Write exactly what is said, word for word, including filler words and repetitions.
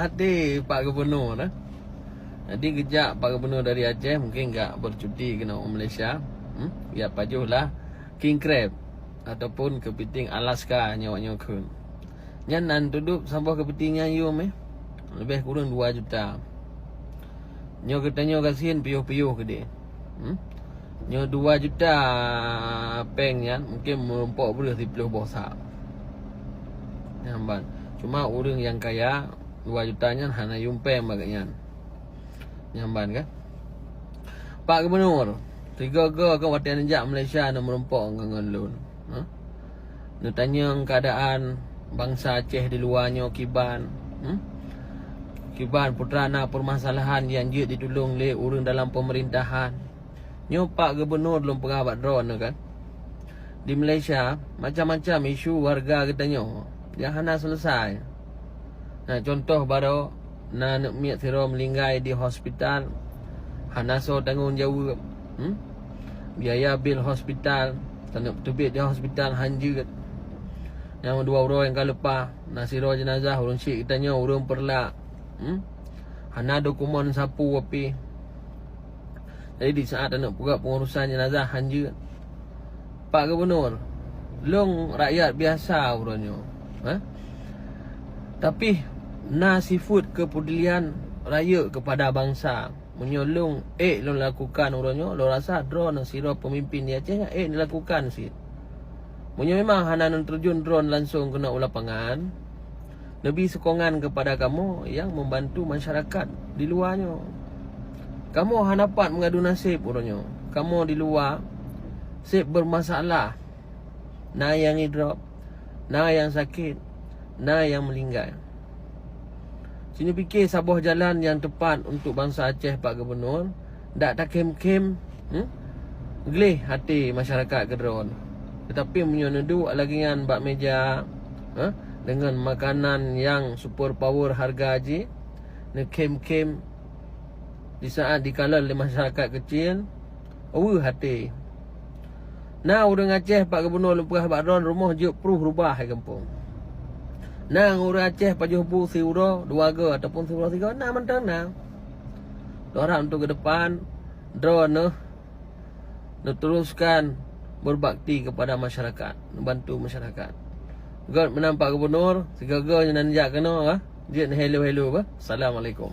Hati Pak Gubernur, eh. Jadi geujak Pak Gubernur dari Aceh mungkin gak bercuti keunoe u Malaysia. Hmm? Geupajoh lah king crab ataupun keupiting Alaska nyoe nyoe kheun. Nyan nan tudop saboh keupiting nyan yum, eh. Leubeh kureueng dua juta. Nyoe geutanyoe gasien piôh-piôh keudeh. Hmm? Nyoe dua juta péng nyan mungkin meurumpok breuh siplôh boh sak. Nyan ban. Cuma ureueng nyang kaya dua juta nyan hana yum péng bak geuhnyan. Nyan ban kan? Pak Gubernur, sigoe-goe kan watèe neujak Malaysia neumeurumpok ngon, ngon lôn. Ha? Neutanyong keuadaan bansa Aceh di luwa nyoe kiban. Hmm? Kiban peue teuma na peumasalahan nyang jeuet jitulông lé ureueng dalam peumerintahan. Nyoe Pak Gubernur lôn peugah bak droeneuh kan. Di Malaysia, macam-macam isu warga geutanyoe nyang hana selesai. Nah, contoh baroe, na aneuk miet sidroe meuninggai di hospital, hana soe tanggong jaweueb. Hmm? Biaya bil hospital, taneuk teubiet di hospital han jeuet. Nyang dua uroe nyang ka leupah, na sidroe jeunazah ureueng syik geutanyoe ureueng Peureulak. Hmm? Hana dokumen sapeue pih. Jadi di saat aneuk peugah pengurusan jenazah han jeuet. Pak Gubernur, lôn rakyat biasa uroe nyoe. Ha? Tapi na sifeuet keupedulian rayeuk keupada bansa. Meunyoe lôn ék lôn lakukan uroe nyoe, lôn rasa droeneuh sidroe peumimpin di Aceh nyan ék neulakukan cit. Meunyoe memang hana neuterjun droeneuh langsong keunoe u lapangan, neubi sokongan keupada kamoe nyang membantu masyarakat di luwa nyoe. Kamoe hana pat meungadu naseb uroe nyoe. Kamoe di luwa seb beumasalah. Na nyang idrop, na nyang sakét, na nyang meuninggai. Ci neupike saboh jalan nyang teupat untuk bansa Aceh, Pak Gubernur, dak takhém-khém, hmm, gleh até masyarakat keudroe. Teutapi meunyoe neuduek lagée nyan bak meja, ha, deungon makanan nyang super power hareuga jih, neukhém-khém di saat jikalon lé masyarakat keucil, weueh até. Na ureuëng Aceh, Pak Gubernur, lôn peugah bak droeneuh, rumoh jeuet pruh rubah di gampông. Na ureuëng Aceh pajoh bu siuroe, dua goe ataupun siuroe sigoe, na mantong na. Lôn harab untuk keudepan, droeneuh neuteruskan beubakti keupada masyarakat, neubantu masyarakat. Göt meunan Pak Gubernur, sigoe-goe nyang neujak keunoe, ah, jeuet neuhelo-helo, bah. Assalamualaikum.